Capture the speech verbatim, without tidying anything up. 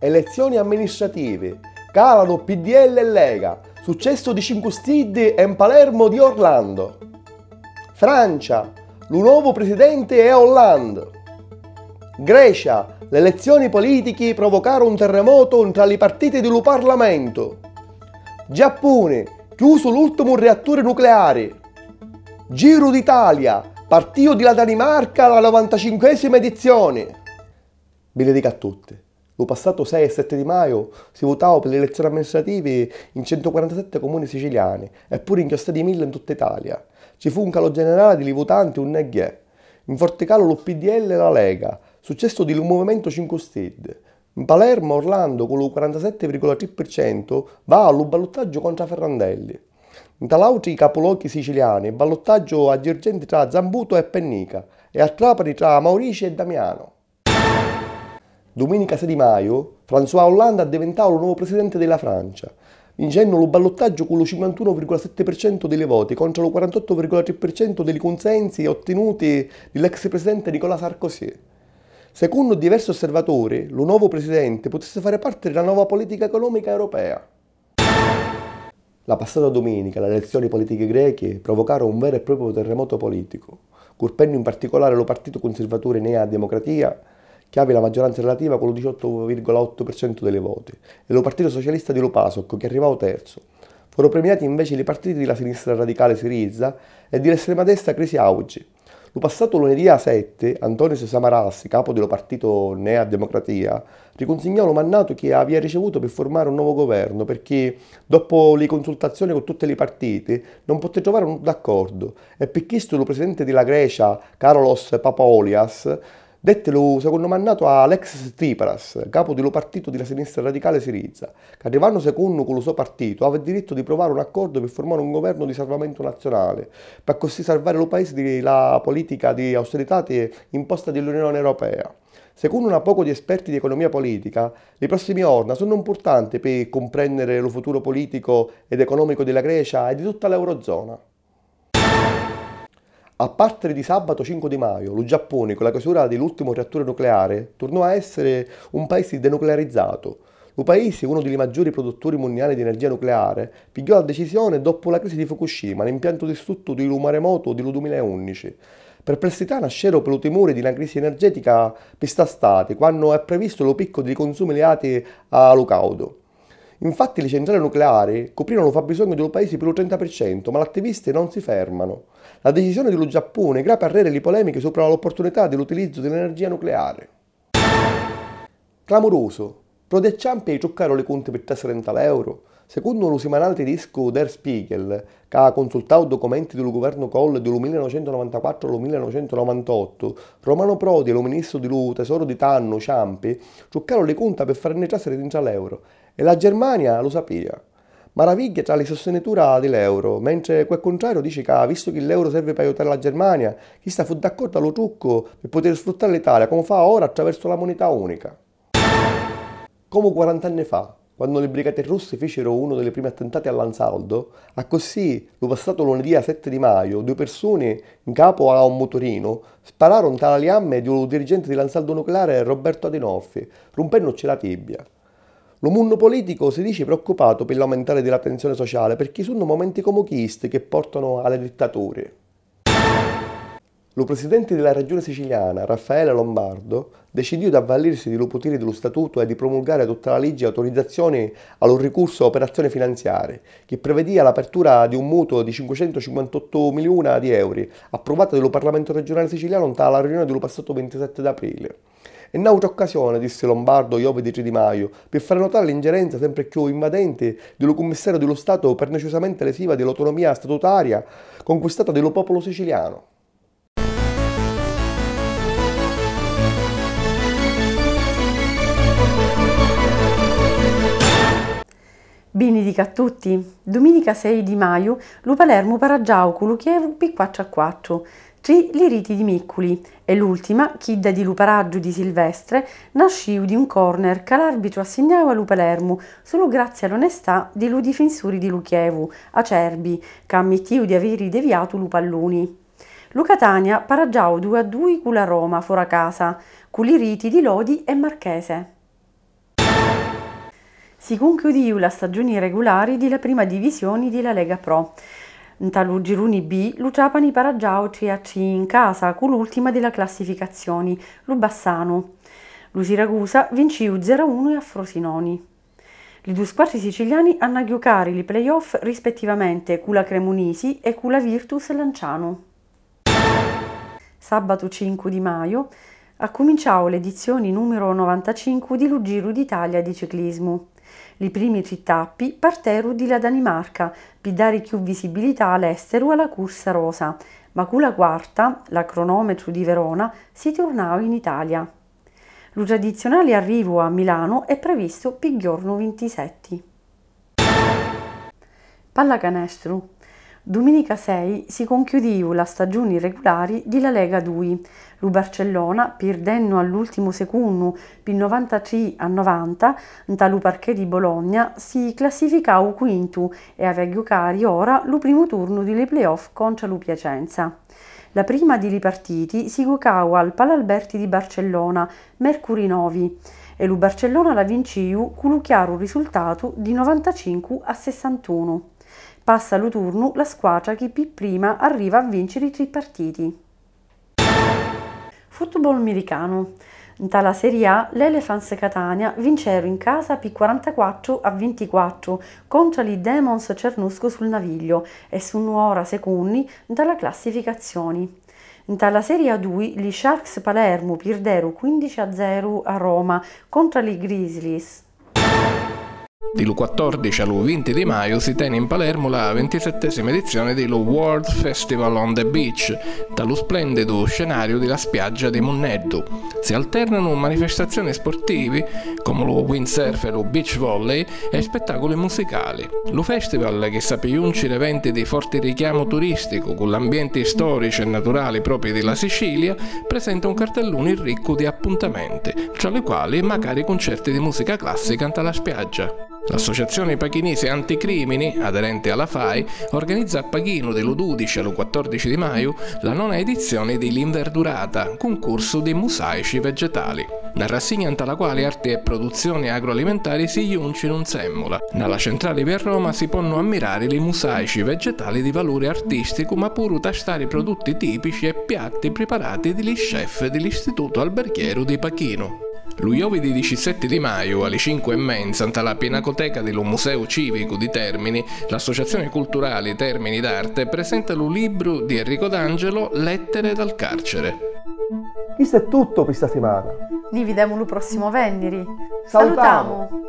Elezzioni amministrativi, calanu P D L e Lega, successu di Cincu Stiddi e 'n Palermu di Orlando. Francia, lu novu prisidenti è Hollande. Grecia, l'elezzioni politichi provocaru un terremotu ntra li partiti di lu Parlamentu. Giappuni, chiusu l'ultimu riatturi nucleari. Giru d'Italia, partiu di la Danimarca a la novantacinquesima edizioni. Bini dicu a tutti. Lu passatu sei e setti di maiu si vutau pi li elezzioni amministrativi in centuquarantasette comuni siciliani e puru in cchiostà di milli in tutta Italia. Ci fu un calu generali di li vutanti unn'è gghiè. Nforticalu lu P D L e la Lega, successu di lu Muvimentu Cincu Stiddi. N Palermu, Orlando, cu lu quarantasette virgola tri pi centu, va a lu balluttaggiu contra Ferrandelli. Nta l'autri capulochi siciliani, balluttaggiu a Girgenti tra Zambuto e Pennica e a Trapani tra Maurici e Damiano. Duminica sei di maiu, François Hollande addivintau lu novu prisidenti di la Francia, vincennu lu balluttaggiu cu lu cinquantunu virgola setti pi centu di li voti contra lu quarantottu virgola tri pi centu di li cunsensi ottinuti di l'ex prisidenti Nicolas Sarkozy. Secunnu diversi osservaturi, lu novu prisidenti putissi fari parti di la nova politica economica europea. La passata duminica l'elezzioni politichi grechi provocaru un veru e propriu terremotu politicu, curpennu in particolari lu partitu cunsirvaturi Nea Dimocratia, chi havi la maggioranza rilativa cu lu diciottu virgola ottu pi centu di li voti, e lu partitu socialista di lu PASOK, chi arrivau terzu. Foru premiati inveci li partiti di la sinistra radicali Syriza e di l'estrema destra Crisi Augi. Lu passatu lunedì a setti, Antonis Samaras, capu di lu partitu Nea Dimocratia, ricunsignau lu mannatu chi avia ricevutu pi furmari un novu guvernu, pirchì, doppu li cunsultazioni cu tutti li partiti, non potti truvari un d'accordu, e pi chistu lu prisidenti di la Grecia, Karolos Papoulias, detti lu secunnu mannatu a Alexis Tsipras, capu di lu partitu di la sinistra radicali Syriza, ca arrivannu secunnu cu lu so partitu, havi dirittu di pruvari un accordu pi furmari un guvernu di sarvamentu nazionali, pi accussì sarvari lu paisi di la politica di austeritati imposta di l'Unioni Europea. Secunnu na pocu di esperti di economia politica, li prossimi jorna sunnu mpurtanti pi cumprenniri lu futuru politicu ed economicu di la Grecia e di tutta l'Eurozona. A partiri di sabatu cincu di maiu, lu Giappuni, cu la chiusura di l'ultimu riatturi nucleari, turnò a essiri un paisi denuclearizzatu. Lu paisi, unu di li maggiuri prudutturi munniali di energia nucleari, pigghiò la dicisioni doppu la crisi di Fukushima, l'impiantu distruttu di lu maremotu di lu dumila e unnici. Perplessità nasceru pi lu timuri di na crisi energetica pi sta stati, quannu è previstu lu piccu di li cunsumi liati a lu caudu. Infatti li centrali nucleari cuprìanu lu fabbisognu di lu paisi pi lu trenta pi centu, ma l'attivisti non si fermanu. La dicisioni di lu Giappuni grapi arreri li polèmichi supra l'opportunità di l'utilizzu di l'energia nucleari. Clamurusu! Prodi e Ciampi truccaru li cunti pi trasiri nta l'euru. Secunnu lu simanali tidiscu Der Spiegel, ca cunsultau documenti di lu guvernu Kohl di lu millenovecentunovantaquattru a lu millenovecentunovantaottu, Romano Prodi e lu ministru di lu tesoru di tannu, Ciampi, truccaru li cunta pi farinni trasiri dintra l'euru. E la Germania lu sapìa. Maravigghia tra li sustinitura di l'euro, mentri cu è cuntrariu dici ca, vistu chi l'euro servi pi aiutari la Germania, chista fu d'accordu a lu truccu pi putiri sfruttari l'Italia, comu fa ora attraversu la munita unica. Comu quarant'anni fa, quannu li Brigati Russi ficiru unu di li primi attintati all'Ansaldo, accussì, lu passatu lunedì a setti di maiu, dui pirsuni, 'n capu a un muturinu, spararu nta la liammi di lu dirigenti di l'Ansaldo Nucleari Roberto Adinolfi, rumpennucci la tibia. Lu munnu pulìticu si dici preoccupatu pi l'aumentari di la tensioni sociali pirchì sunnu mumenti comu chisti chi pòrtanu a li dittaturi. Lu prisidenti di la Regioni Siciliana, Raffaele Lombardo, decidìu d'avvalìrisi di lu putiri di lu statutu e di prumulgari tutta la liggi auturizzazioni a lu ricursu a operazzioni finanziari, chi prividìa l'apertura di un mutuo di cincucentucinquantottu miliuna di euri, appruvata di lu Parlamentu Regionali Sicilianu nta la riunioni di lu passatu vintisetti d'aprili. E n'àutra occasioni, dissi Lombardo jovidi tri di maiu, pi fari notari l'ingerenza sempri cchiù invadenti di lu Cummissaru di lu Statu perniciusamenti lesiva di l'autunumia statutaria conquistata di lu pòpulu sicilianu. Bini dicu a tutti. Duminica sei di maiu, lu Palermu paraggiau cu lu Chievu pi quattru a quattru, tri li riti di Micculi, e l'ultima, chidda di lu paraggiu di Silvestre, nascìu di un corner ca l'arbitru assignau a lu Palermu sulu grazzi a l'onestà di lu difinsuri di lu Chievu, Acerbi, ca ammittìu di aviri deviatu lu palluni. Lu Catania paraggiau dui a dui cu la Roma fora casa, cu li riti di Lodi e Marchese. Si cunchiudìu la stagiuni regulari di la prima divisioni di la Lega Pro. Nta lu giruni B, lu Trapani paraggiau tri a tri in casa cu l'ultima di la classificazioni, lu Bassanu. Lu Siracusa vincìu zero a unu a Frosinoni. Li du squatri siciliani hannu a ghiucari li play-off rispettivamente cu la Cremunisi e cu la Virtus Lancianu. Sàbbatu cincu di maju accuminciau l'edizioni nùmiru novantacincu di lu Giru d'Italia di ciclismu. Li primi tri tappi parteru di la Danimarca pi dari cchiù visibilità a l'èsteru a la cursa rosa, ma cu la quarta, la Cronòmetru di Verona, si turnau in Italia. Lu tradizionali arrivu a Milanu è previstu pi jornu vintisetti. Pallacanestru. Duminica sei si conchiudìu la stagiuni regulari di la Lega dui. Lu Barcellona, pirdennu all'ultimu secunnu pi novantatrì a novanta nta lu Parquet di Bologna, si classificau quintu e havi a ghiucari ora lu primu turnu di li play-off contra lu Piacenza. La prima di li partiti si ghiucau al Palalberti di Barcellona, mercuri novi, e lu Barcellona la vincìu cu lu chiaru risultatu di novantacincu a sessantunu. Passa lu turnu la squatra chi pi prima arriva a vinciri tri partiti. Football miricanu. Nta la Serie A, l'Elephants Catania vinceru in casa pi quarantaquattru a vintiquattru contra li Demons Cernusco sul Naviglio e sunnu ora secunni nta la classificazioni. Nta la Serie A dui, li Sharks Palermu pirderu quindici a zero a Roma contra li Grizzlies. Di lu quattordici a lu vinti di maju si teni in Palermu la vintisettesima edizioni di lu World Festival on the Beach, nta lu splendidu scenariu di la spiaggia di Munneddu. Si alternanu manifestazioni sportivi, comu lu windsurf e lu beach volley, e spettaculi musicali. Lu festival, chi sapi junciri eventi di forti richiamu turisticu cu l'ambienti storici e naturali propi di la Sicilia, presenta un cartelluni riccu di appuntamenti, tra li quali macari cuncerti di musica classica nta la spiaggia. L'associazioni pachinisi Anticrimini, aderenti a la fai, organizza a Pachinu di lu dudici a lu quattordici di maju la nona edizioni di l'Inverdurata, cuncursu di musaici vegetali. Na rassigna nta la quali arti e produzioni agroalimentari si juncinu nsemmula. Nna la centrali via Roma si ponnu ammirari li musaici vegetali di valuri artisticu, ma puru tastari produtti tipici e piatti priparati di li chef di l'Istitutu Alberghieru di Pachinu. Lu jovidi dicisetti di maju, a li cincu e menza, nta la Pinacoteca di lu Museu Civicu di Termini, l'associazioni culturali Termini d'Arte presenta lu libru di Enrico D'Angelo Lettere dal carcere. Chistu è tuttu pi sta simana. Ni videmu lu prossimu venniri. Salutamu! Salutamu!